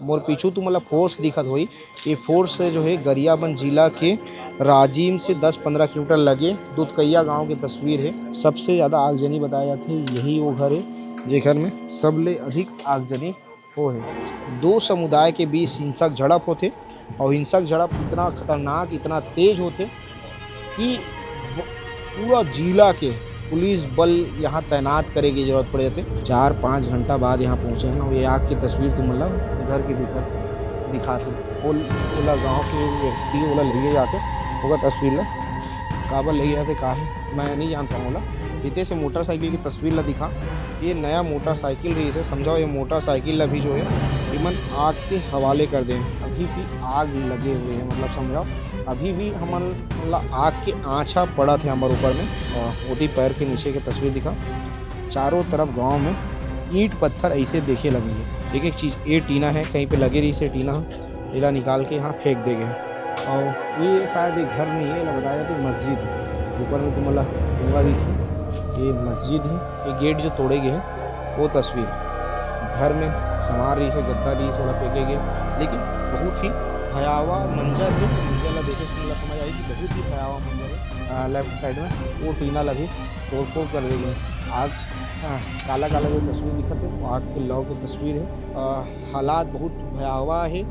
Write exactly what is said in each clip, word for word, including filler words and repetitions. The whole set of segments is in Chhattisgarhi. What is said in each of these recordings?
मोर पीछू तुमन ला फोर्स दिखत होही, ये फोर्स से जो है गरियाबंद जिला के राजिम से दस पंद्रह किलोमीटर लगे दुतकैया गांव के तस्वीर है। सबसे ज्यादा आगजनी बताया जाथे यही वो घर है जेकर में सबले अधिक आगजनी हो है। दो समुदाय के बीच हिंसक झड़प होथे और हिंसक झड़प इतना खतरनाक, इतना तेज होथे कि ब-, पूरा जिला के पुलिस बल यहाँ तैनात करे के जरूरत पड़ जाथे। चार पाँच घंटा बाद यहाँ पहुँचे हैं और ये आग की तस्वीर तुमन ला घर के भीतर दिखात हूँ। ओल-, ओला गाँव के व्यक्ति ओला लेगे जाथे, ओकर तस्वीर ला काबर लेगे जाथे, का है, मैं नहीं जानता हूँ ओला। इते से मोटरसाइकिल की तस्वीर ला दिखा, ये नया मोटरसाइकिल रहिस हे, समझाओ, ये मोटरसाइकिल ला भी जो है इमन आग के हवाले कर दे, अभी भी आग लगे हुए हैं, मतलब समझाओ, अभी भी हमन ला आग के आँचा पड़त हे हमर ऊपर में। और ओती पैर के नीचे के तस्वीर दिखा, चारों तरफ गांव में ईंट पत्थर ऐसे देखे लगे हैं। एक एक चीज, ये टीना है, कहीं पे लगे रहिस हे टीना, एला निकाल के यहाँ फेंक दे गए। और ये शायद एक घर नहीं है, एला बताया तो मस्जिद है। ऊपर में तुमन ला पूरा दिखी, ये मस्जिद है। ये गेट जो तोड़े गए हैं, वो तस्वीर घर में सामान रहिस हे, गद्दा रहिस हे, ओला फेंके गए। लेकिन बहुत ही भयावह मंजर है। मंजर ला देखे से तुमन ला समझ आई कि बहुत ही भयावह मंजर है। लेफ्ट साइड में वो टीना ला भी तोड़फोड़ कर दे गए। आग, हाँ, काला काला जो तस्वीर दिखत है, वो आग के लौ के तस्वीर है। अ, हालात बहुत भयावह है।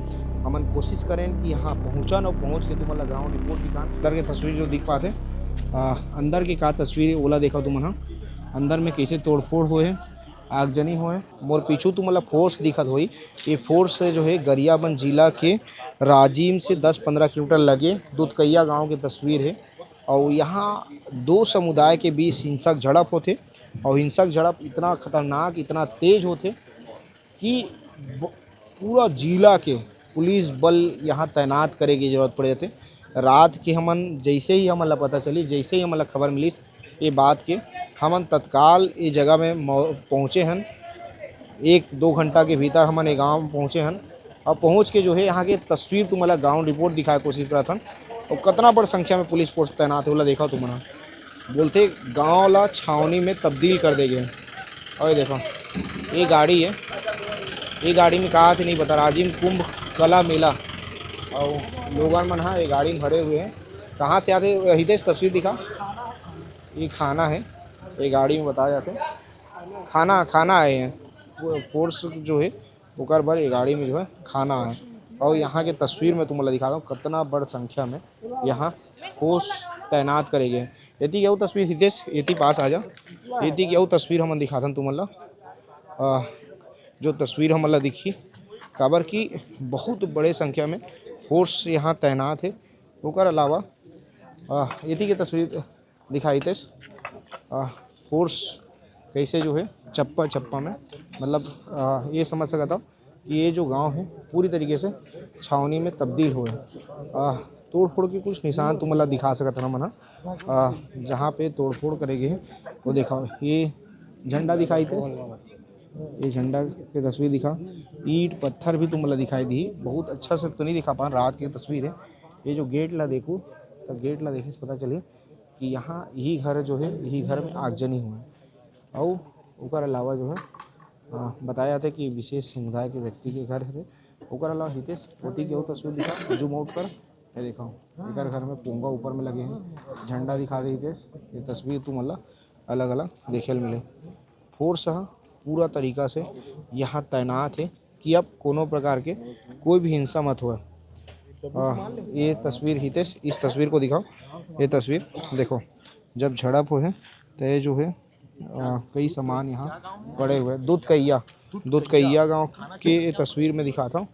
हमन कोशिश करें कि यहाँ पहुँचन और पहुँच के तुमन ला ग्राउंड रिपोर्ट दिखान। अंदर के तस्वीर जो दिख पाते, अ, अंदर के का तस्वीर है, ओला देखा तुमन ह, अंदर में कैसे तोड़फोड़ हुए है, आगजनी हुए है। मोर पीछू तुमन ला फोर्स दिखत होही, ये फोर्स से जो है गरियाबंद जिला के राजिम से दस पंद्रह किलोमीटर लगे दुतकैया गांव के तस्वीर है। और यहाँ दो समुदाय के बीच हिंसक झड़प होथे और हिंसक झड़प इतना खतरनाक, इतना तेज होथे कि ब-, पूरा जिला के पुलिस बल यहाँ तैनात करे के जरूरत पड़ जाथे। रात के हमन जैसे ही हमन ला पता चली, जैसे ही हमन ला खबर मिलिस ये बात के, हमन तत्काल ये जगह में मौ-, पहुँचे हन। एक दो घंटा के भीतर हमन ये गांव पहुँचे हन। अब पहुँच के जो है यहाँ के तस्वीर तुमन ला ग्राउंड रिपोर्ट दिखाए कोशिश करत हन। और कतना बड़ संख्या में पुलिस फोर्स तैनात है, ओला देखा तुमन ह। बोलथे गांव ला छावनी में तब्दील कर दे गए। और ये देखो, ये गाड़ी है, ये गाड़ी में कहा थे नहीं पता, राजिम कुंभ कला मेला। और लोगन मन हा ये गाड़ी में भरे हुए हैं। कहाँ से आते, हितेश तस्वीर दिखा, ये खाना है, ये गाड़ी में बताया जाते खाना, खाना आए हैं। वो फोर्स जो है ओकर बर ये गाड़ी में जो है खाना है। और यहाँ के तस्वीर में तुमन ला दिखाता हूँ, कितना बड़ संख्या में यहाँ फोर्स तैनात करे गए हैं। एती के अउ तस्वीर हितेश, एती पास आ जा, एती के अउ तस्वीर हमन दिखाथन तुमन ला। अ, जो तस्वीर हमन ला दिखी, काबर कि बहुत बड़े संख्या में फोर्स यहाँ तैनात है। ओकर अलावा, अ, एती के तस्वीर दिखा हितेश, अ, फोर्स कैसे जो है चप्पा चप्पा में, मतलब, अ, ये समझ सकता हूँ कि ये जो गांव है पूरी तरीके से छावनी में तब्दील हुए। अ, तोड़ फोड़ के कुछ निशान तुमन ला दिखा सकत हन हमन ह, अ, जहाँ पे तोड़ फोड़ करे गए हैं। वो देखा, ये झंडा दिखा हितेश, ये झंडा के तस्वीर दिखा, ईंट पत्थर भी तुमन ला दिखाई दी। बहुत अच्छा से तो नहीं दिखा पान, रात की तस्वीर है। ये जो गेट ला देखू, तो गेट ला देखे से पता चली कि यहाँ यही घर जो है, यही घर में आगजनी हुआ है। और ओकर अलावा जो है, अ, बताया जाता है कि विशेष समुदाय के व्यक्ति के घर है। ओकर अलावा हितेश, ओती के वो तस्वीर दिखा, जूम आउट कर, ये देखो, एकर घर में पोंगा ऊपर में लगे हैं, झंडा दिखा दे हितेश। ये तस्वीर तुमन ला अलग-अलग देखे ल मिले। फोर्स ह पूरा तरीका से यहाँ तैनात है कि अब कोनो प्रकार के कोई भी हिंसा मत होए। अ, ये तस्वीर हितेश, इस तस्वीर को दिखाओ, ये तस्वीर देखो, जब झड़प हो है तो ये जो है, अ, कई सामान यहाँ पड़े हुए हैं। दुतकैया, दुतकैया गांव के ये तस्वीर में दिखाता हूँ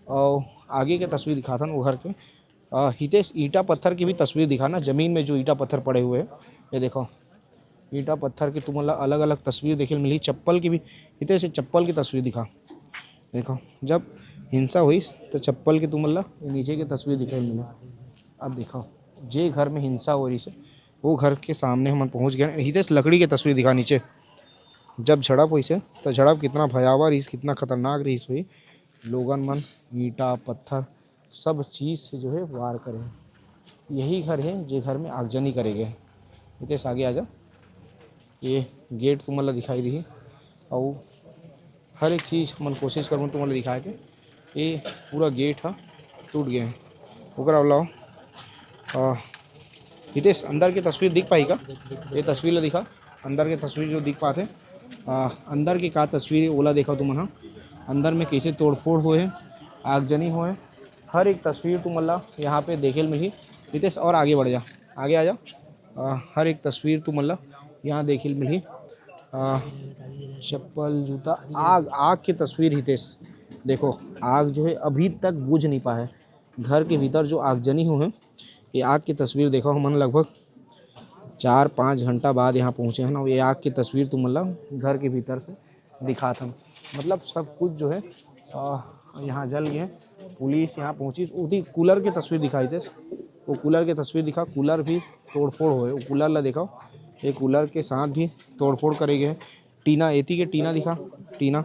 और आगे के तस्वीर दिखाता हूँ वो घर के। अ, हितेश, ईंटा पत्थर की भी तस्वीर दिखाना, जमीन में जो ईंटा पत्थर पड़े हुए हैं, ये देखो, ईंटा पत्थर की तुमन ला अलग-अलग तस्वीर देखे ल मिलही। चप्पल की भी, हितेश, चप्पल की तस्वीर दिखा। देखो, जब हिंसा होइस तो चप्पल के तुमन ला नीचे की तस्वीर दिखे ल मिलही। अब देखो, जे घर में हिंसा हो रही से, वो घर के सामने हमन पहुंच गए। हितेश, लकड़ी की तस्वीर दिखा नीचे। जब झड़प होइस है तो झड़प कितना भयावह रहीस, कितना खतरनाक रहीस होही। लोगन मन ईंटा पत्थर सब चीज से जो है वार करे। यही घर है जे घर में आगजनी करे गए। हितेश, आगे आ जा। ये गेट तुमन ला दिखाई दिही, अउ हर एक चीज हमन कोशिश करबो तुमन ला दिखाए के। ये पूरा गेट ह टूट गया है। ओकर अलावा, अ, हितेश, अंदर के तस्वीर दिख पाही का? ये तस्वीर ला दिखा, अंदर के तस्वीर जो दिख पाथे, अ, अंदर के का तस्वीर हे, ओला देखा तुमन ह। अंदर में कैसे तोड़फोड़ होए हे, आगजनी होए हे, हर एक तस्वीर तुमन ला यहाँ पे देखे ल मिलही। हितेश, और आगे बढ़ जा, आगे आ जा। अ, हर एक तस्वीर तुमन ला यहाँ देखे ल मिलही। अ, चप्पल, जूता, आग, आग के तस्वीर हितेश। देखो, आग जो है अभी तक बुझ नहीं पाए है। घर के भीतर जो आगजनी हो है, ये आग की तस्वीर देखो, हमन लगभग चार पाँच घंटा बाद यहाँ पहुँचे हैं ना। ये आग की तस्वीर तुमन ला घर के भीतर से दिखात हन। मतलब सब कुछ जो है, अ, यहाँ जल गए। पुलिस यहाँ पहुँची, उदी कूलर के तस्वीर दिखाई थे, वो कूलर के तस्वीर दिखा, कूलर भी तोड़फोड़ होए। वो कूलर ला दिखाओ, ये कूलर के साथ भी तोड़फोड़ करे गए। टीना, एती के टीना दिखा, टीना,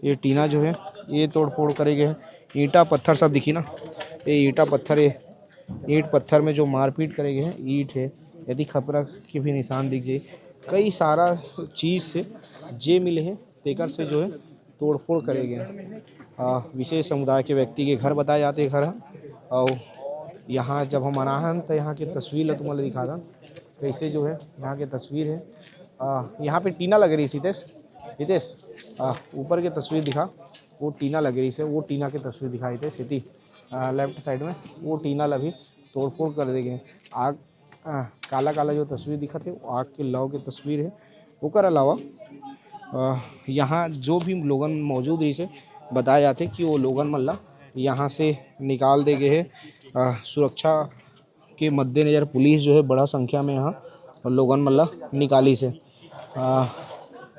ये टीना जो है, ये तोड़फोड़ करे गए हैं। ईंटा पत्थर सब दिखी ना, ये ईंटा पत्थर, ये ईंट पत्थर में जो मारपीट करे गए हैं, ईंट है, यदि खपरा के भी निशान दिख जाए, कई सारा चीज़ से जे मिले हैं, तेकर से जो है तोड़फोड़ करे गए हैं। आ, विशेष समुदाय के व्यक्ति के घर बताए जाते हैं, घर ह। और यहाँ जब हम आना हन, तो यहाँ के तस्वीर ला तुम्हारा दिखा था, कैसे जो है यहाँ के तस्वीर है। आ, यहाँ पे टीना लग रही है, हितेश, हितेश, आ, ऊपर के तस्वीर दिखा, वो टीना लग रही है, वो टीना की तस्वीर दिखा, हितेश, इति, आ, लेफ्ट साइड में वो टीना ला भी तोड़फोड़ कर दे गए। आग, आ, काला काला जो तस्वीर दिखत है, वो आग के लौ के तस्वीर है। ओकर अलावा, आ, यहाँ जो भी लोगन मौजूद रहिस हे, बताया जाथे कि वो लोगन मन ला यहाँ से निकाल दे गए है। आ, सुरक्षा के मद्देनजर पुलिस जो है बड़ा संख्या में यहाँ लोगन मन ला निकालिस हे। आ,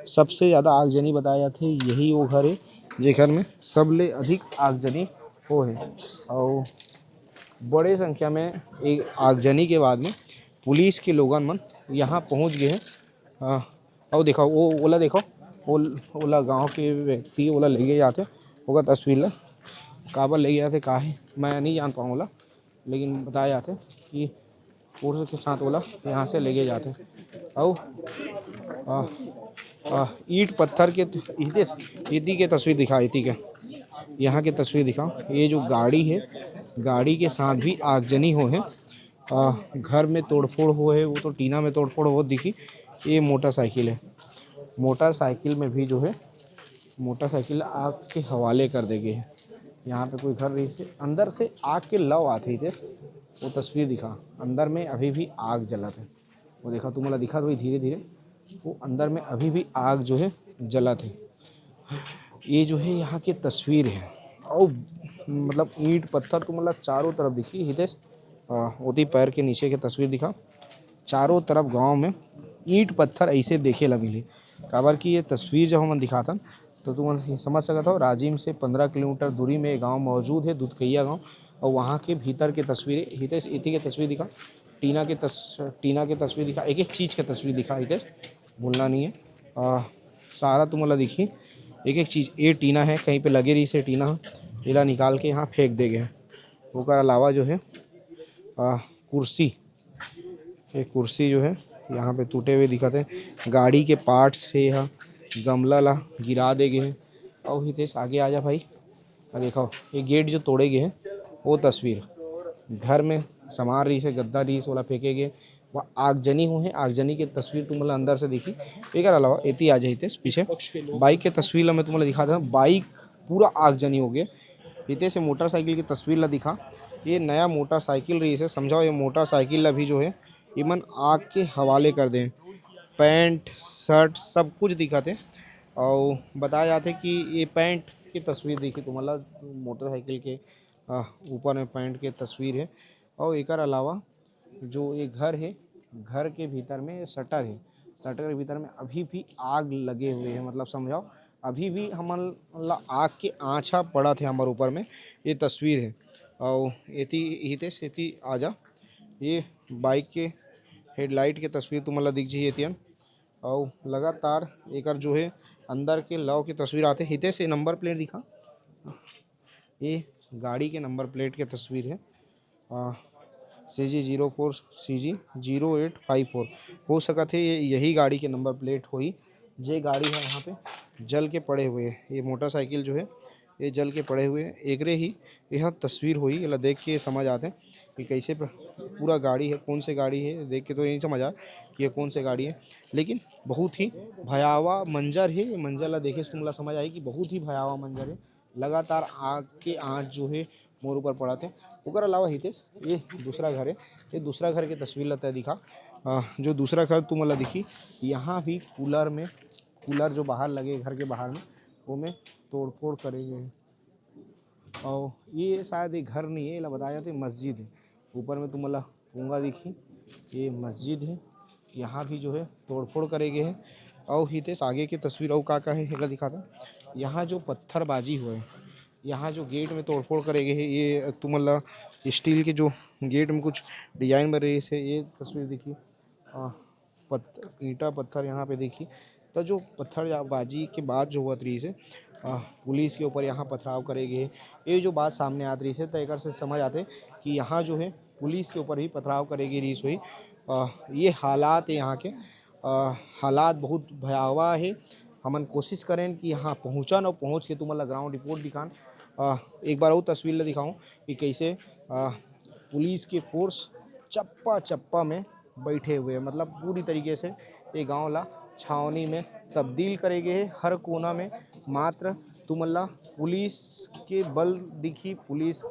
सबसे ज़्यादा आगजनी बताया जाथे यही वो घर है, जेकर में सबले अधिक आगजनी हो है। और बड़े संख्या में एक आगजनी के बाद में पुलिस के लोगन मन यहाँ पहुँच गए हैं। आ, अउ देखा, वो, ओला देखो, वो, ओला गांव के व्यक्ति ओला लेगे जाथे, ओकर तस्वीर ला काबर लेगे जाथे, का है, मैं नहीं जान पाऊँ ओला, लेकिन बताया जाथे कि पुलिस के साथ ओला यहाँ से लेगे जाथे। अउ, आ, आ, ईंट पत्थर के त-, इति, इति के तस्वीर दिखा, इति के, यहाँ के तस्वीर दिखा। ये जो गाड़ी है, गाड़ी के साथ भी आगजनी हो है। आ, घर में तोड़फोड़ हो है, वो तो टीना में तोड़फोड़ हो दिखी। ये मोटरसाइकिल है, मोटरसाइकिल में भी जो है, मोटरसाइकिल आग के हवाले कर दे गए है। यहाँ पे कोई घर रहिस हे, अंदर से आग के लौ आते ही थे, वो तस्वीर दिखा, अंदर में अभी भी आग जलत है। वो देखा, तुम्हारा दिखा तो धीरे धीरे, वो अंदर में अभी भी आग जो है जलत है। ये जो है यहाँ की तस्वीर है, और मतलब ईंट पत्थर तुम्हारा चारों तरफ दिखी, हितेश, आ, ओती पैर के नीचे के तस्वीर दिखा, चारों तरफ गांव में ईंट पत्थर ऐसे देखे ला मिली। काबर कि ये तस्वीर जब हमन दिखाथन, तो तुमन समझ सकत हो, राजिम से पंद्रह किलोमीटर दूरी में ये गांव मौजूद है, दुधकैया गांव, और वहाँ के भीतर के तस्वीर, हितेश, इति के तस्वीर दिखा, टीना के तस-, टीना के तस्वीर दिखा, एक एक चीज़ के तस्वीर दिखा, हितेश, भूलना नहीं है। आ, सारा तुमन ला दिखी, एक एक चीज़। ये टीना है, कहीं पे लगे रहिस हे टीना, एला निकाल के यहाँ फेंक दे गए। ओकर अलावा जो है, आ, कुर्सी, ये कुर्सी जो है यहाँ पे टूटे हुए दिखत है, गाड़ी के पार्ट्स है, यहाँ गमला ला गिरा दे गए है। अउ हितेश, आगे आ जा भाई। आ देखो, ये गेट जो तोड़े गए है, वो तस्वीर, घर में सामान रहिस हे, गद्दा रहिस, ओला फेंके गए, वहाँ आगजनी हुए है। आगजनी के तस्वीर तुमन ला अंदर से दिखी। एकर अलावा एती आ जा हितेश, पीछे बाइक के तस्वीर ला मैं तुमन ला दिखा देना। बाइक पूरा आगजनी हो गए। हितेश, ये मोटरसाइकिल की तस्वीर ला दिखा। ये नया मोटरसाइकिल रहिस हे, समझाओ, ये मोटरसाइकिल ला भी जो है, इमन आग के हवाले कर दे। पैंट, शर्ट, सब कुछ दिखत हे। अउ बताया जाथे कि ये पैंट के तस्वीर दिखी तुमन ला, मोटरसाइकिल के, आ, ऊपर में पैंट के तस्वीर है। और एकर अलावा जो ये घर है, घर के भीतर में शटर है, शटर के भीतर में अभी भी आग लगे हुए है, मतलब समझाओ, अभी भी हमन ला आग के आंछा पड़त हे हमर ऊपर में। ये तस्वीर है। अउ एती, हितेश, एती आ जा। ये बाइक के हेडलाइट के तस्वीर तुमन ला दिख जाही एतियन। अउ लगातार एकर जो है अंदर के लौ के तस्वीर आते। हितेश, ये नंबर प्लेट दिखा, ये गाड़ी के नंबर प्लेट के तस्वीर है। आ, CG zero four, CG zero eight five four। हो सकत है ये यही गाड़ी के नंबर प्लेट होही, जे गाड़ी है यहाँ पे जल के पड़े हुए है। ये मोटरसाइकिल जो है, ये जल के पड़े हुए हैं। एकरे ही यह तस्वीर होई, एला देख के समझ आते कि कैसे प-, पूरा गाड़ी है, कौन से गाड़ी है, देख के तो यही समझ आ कि ये कौन से गाड़ी है। लेकिन बहुत ही भयावह मंजर है। ये मंजर ला देखे से तुमला समझ आए कि बहुत ही भयावह मंजर है। लगातार आग के आंच जो है मोर ऊपर पड़त हे। ओकर अलावा हितेश, ये दूसरा घर है, ये दूसरा घर के तस्वीर ला तय दिखा। अ, जो दूसरा घर तुमन ला दिखी, यहाँ भी कूलर में, कूलर जो बाहर लगे घर के बाहर में, ओमे तोड़फोड़ करे गए हे। और ये शायद एक घर नहीं है, एला बताया जाते मस्जिद है। ऊपर में तुमन ला पोंगा दिखी, ये मस्जिद है, यहाँ भी जो है तोड़फोड़ करे गए है। और हितेश, आगे के तस्वीर और का का है, एला दिखाता। यहाँ जो पत्थरबाजी हुआ है, यहाँ जो गेट में तोड़फोड़ करे गए है, ये तुमन ला स्टील के जो गेट में कुछ डिजाइन बन रही है, ये तस्वीर देखिए। आ, पत्थर, ईंटा पत्थर यहाँ पे देखिए, तो जो पत्थरबाजी के बाद जो हुआ रही है, आ, पुलिस के ऊपर यहाँ पथराव करे गए है। ये जो बात सामने आत रही है, तो एकर से समझ आते कि यहाँ जो है पुलिस के ऊपर ही पथराव करे गए रही हुई। आ, ये हालात है यहाँ के। आ, हालात बहुत भयावह है। हमन कोशिश करें कि यहाँ पहुँचन और पहुँच के तुमन ला ग्राउंड रिपोर्ट दिखान। आ, एक बार और तस्वीर ला दिखाऊँ कि कैसे, आ, पुलिस के फोर्स चप्पा चप्पा में बैठे हुए हैं, मतलब पूरी तरीके से ये गांव ला छावनी में तब्दील करे गए है। हर कोना में मात्र तुमन ला पुलिस के बल दिखी, पुलिस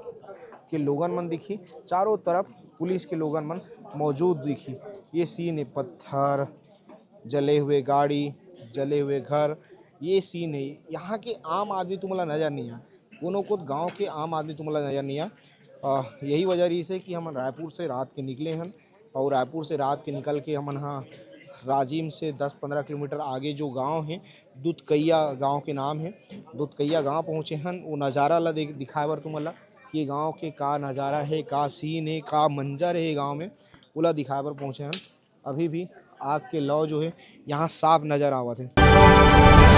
के लोगन मन दिखी, चारों तरफ पुलिस के लोगन मन मौजूद दिखी। ये सीन है, पत्थर, जले हुए गाड़ी, जले हुए घर, ये सीन है। यहाँ के आम आदमी तुमन ला नजर नहीं आए, कोनो कोत गांव के आम आदमी तुमन ला नजर नहीं आए। अ, यही वजह रही से कि हमन रायपुर से रात के निकले हन और रायपुर से रात के निकल के हमन हा राजिम से दस पन्द्रह किलोमीटर आगे जो गांव है, दुतकैया गांव के नाम है, दुतकैया गांव पहुँचे हन। वो नज़ारा ला देख, दिखाए बर तुमन ला कि गांव के का नज़ारा है, का सीन है, का मंजर है गांव में, ओला दिखाए बर पहुँचे हन। अभी भी आग के लौ जो है यहाँ साफ नज़र आवत है।